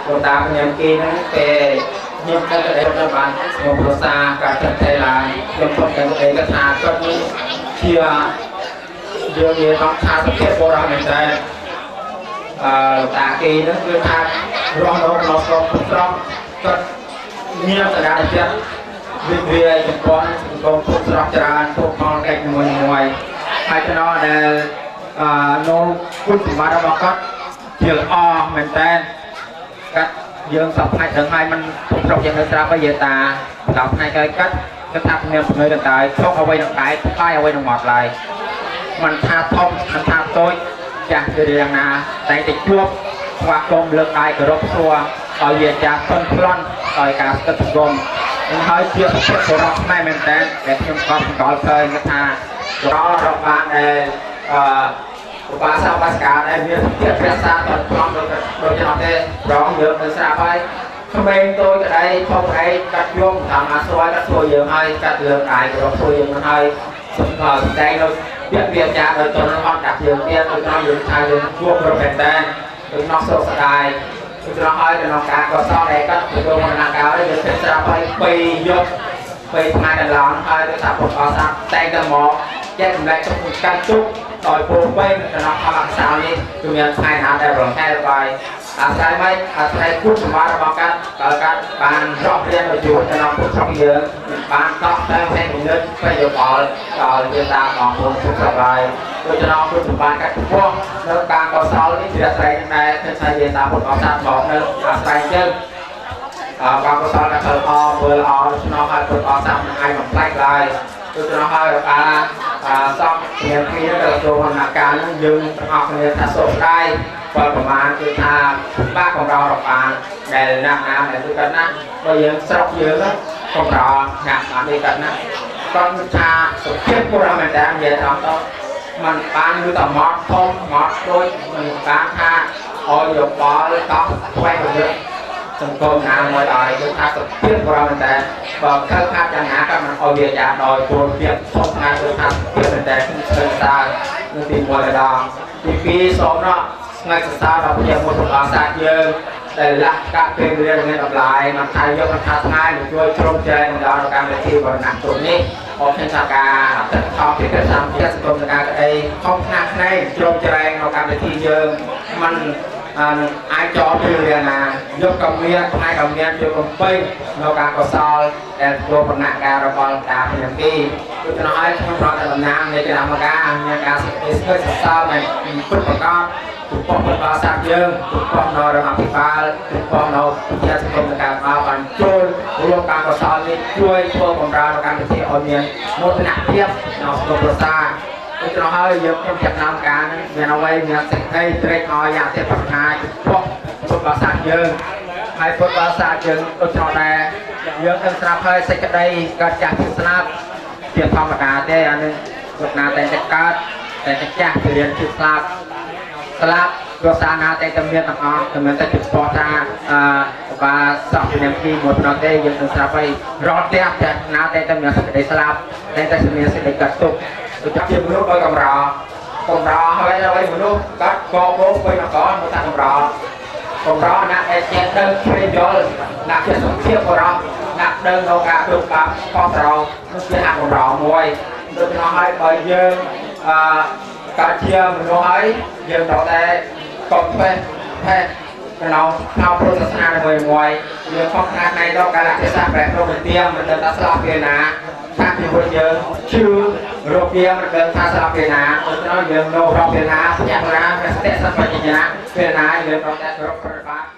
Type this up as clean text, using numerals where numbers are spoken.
លោកតាខ្ញុំគេហ្នឹងគេខ្ញុំទៅទៅបានខ្ញុំប្រសាការចាត់ថៃឡាខ្ញុំពុតតែអីក៏ថាគាត់នេះជាយើងនិយាយដល់ថាសុភាពបុរសមែនតើអឺតាគេហ្នឹងគឺថារស់នៅក្នុងស្រុកស្រុកគាត់មានសក្តានុភាពវិទ្យាចំពោះសង្គមពុទ្ធស្រុកច្រើនពុទ្ធផលកិច្ចមួយមួយហើយចំណោដែលអឺនៅគុណសម្បត្តិរបស់គាត់ជាល្អមែនតើគាត់យើងសពផ្នែកដឹងហើយมันពុទ្ធស្រុកយ៉ាងនៅស្រាប់ហើយយាតាដល់ផ្នែកហើយគាត់គាត់ថាមានជំនឿដល់តែធំអ្វីនឹងដែរផ្លាយអ្វីនឹងមកឡើយมันថាធំมันថាតូចចាស់គឺយ៉ាងណាតែតែជួបស្វាគមន៍លើកដៃគោរពសួរឲ្យយាចាស់សុនប្លន់ដោយការស្គិតសង្គមនឹងហើយជាសុភាពបុរសខ្មែរមែនតើដែលខ្ញុំក៏សង្កល់ឃើញថាររកបានដែលអឺឧបាសកបាសិកាដែលមានសុភាពរក្សាតន់ប្លន់ដូចដូចចឹងអត់ទេរងយើងនៅស្រាប់ហើយក្មេងតូចក្តីធំក្តីកាត់យំតាមអាស្វយកាត់សួរយើងហើយកាត់លើកដៃគោរពសួរយើងនឹងហើយសម្ដែងនៅពាក្យវាចាដោយតនអត់ដាក់យើងទៀតដូចនោះយើងថាយើងជួបប្រមែនតើដូចនោះសោកស្ដាយដូចនោះហើយក្នុងការកសលដែលកាត់ទៅមរណកាលយើងឃើញស្រាប់ហើយពីយប់ពីថ្ងៃកន្លងហើយទៅថាពុទ្ធអសាតែងតែមកចែកម្លែកទុកកាន់ទុកដោយពោពេញក្នុងធម្មសាលនេះគឺមានថ្ងៃណាដែលរហែលបាយអាស្រ័យមិនអាស្រ័យគុណសម្បត្តិរបស់កាត់បើកាត់បានរករៀនឲ្យជួបក្នុងពុទ្ធស្រុកយើងបានតក់តែផ្នែកគំនិតប្រយោជន៍ដល់យាតាបងប្អូនពុទ្ធស្រុកហើយដូច្នោះគុណសម្បត្តិកាត់ខ្ពស់នៅការកសលនេះជាអាស្រ័យនឹងដែរឃើញថាយាតាពុទ្ធអសាមកនៅអាស្រ័យជើងអបាកសលកាត់ល្អមើលល្អដូច្នោះហើយពុទ្ធអសាមិនអាចបំផ្លាញឡើយដូច្នោះហើយអាសពមានគ្នាទៅចូលក្នុងការហ្នឹងយើងទាំងអស់គ្នាថាសោកស្ដាយបើប្រមាណគឺថាបាក់កម្ររកបានដែលណាស់ណាដែលគឺគាត់ណាបើយើងស្រុកយើងកម្រណាស់បាននេះគាត់ណាគាត់ថាសុភាពបុរសមែនតើនិយាយត្រង់ទៅมันបានឬតែមកធំមកដូចមិនបានថាឲ្យយោបល់តោះខ្វែងគំនិតសង្គមណាមួយឲ្យគឺថាសុភាពបុរសមែនតើបើខិលខាត់យ៉ាងណាក៏មិនឲ្យវាយ៉ាងដោយពលភាពធំណាស់គឺថាសុភាពមែនតើគឺស្ទឹងសានៅទី1ដល់ទី2សូមណោះថ្ងៃសរសើរដល់ព្រះមុខរបស់សាស្ត្រយើងដែលលះកាត់ពេលវេលាមានតម្លៃមិនថាយកមិនថាថ្ងៃមកជួយជ្រោមជ្រែងដល់កម្មវិធីវណ្ណៈទុននេះអរគុណថាការទឹកខំពីក្រសាំជាសង្គមការក្តីខំថ្នាក់ថ្នែងជ្រោមជ្រែងនៅកម្មវិធីយើងมันអាចចោលពេលវេលាណាយកក៏មានថ្ងៃក៏មានជួយបំពេញនៅការកសលដែលធ្វើបណ្ណាការរបស់តាខ្ញុំទីដូច្នោះហើយខ្ញុំប្រតិតំណាងនៃគណៈកម្មការមានការសេចក្តីស្ងើចសរសើរនៃពិតប្រាកដចំពោះពុទ្ធបរិស័ទយើងចំពោះនៅរដ្ឋាភិបាលចំពោះនៅប្រជាសង្គមការបានចូលរួមការកសលនេះជួយធ្វើបម្រើដល់កម្មវិធីឲ្យមានមោទនភាពនៅសង្គមប្រសាដូច្នោះហើយយើងខ្ញុំចាប់តាមការនឹងមានអ្វីមានសេចក្តីត្រេកអរយ៉ាងទេប្រាថ្នាចំពោះពុទ្ធបរិស័ទយើងហើយពុទ្ធបរិស័ទយើងដូច្នោះដែរយើងនឹងស្រាប់ហើយសេចក្តីកើតចាស់ជាស្លាប់ជាធម្មតាទេអានឹងលោកណាតែតែកើតតែតែចាស់ជារៀនជាស្លាប់ស្លាប់គ្រួសារណាតែតែមានទាំងអស់តែមានតែចំពោះថាអឺបាសក់ពីពីមួយប៉ុណ្ណោះទេយើងនឹងស្រាប់ហើយរត់ផ្ទះតែណាតែតែមានសេចក្តីស្លាប់តែតែមានសេចក្តីកាត់ទុកដូចជាមនុស្សដោយកម្រកម្រហើយហើយមនុស្សកាត់កបោពេញអកមកថាកម្រកម្រណាក់ចេះដឹងជ្រេយល់ណាក់ជាសុភាពបរោះណាក់ដឹងនៅការគ្រប់បាបខុសត្រូវនោះជាអកម្រមួយដូច្នោះហើយបើយើងអឺកើតជាមនុស្សហើយយើងត្រូវតែកុំផ្េះផ្េះក្នុងក្នុងពុទ្ធសាសនាមួយមួយយើងខុសខ្នាតណៃដល់កាលៈទេសៈប្រែព្រមទៀងមិនដឹងថាស្លាប់ពេលណាថាជីវិតយើងឈឺរោគាមិនដឹងថាស្លាប់ពេលណាដូច្នោះយើងនៅរកពេលណាសញ្ញាណាមានសតិសម្បជញ្ញៈពេលណាយើងត្រូវតែគោរពប្រតិបត្តិ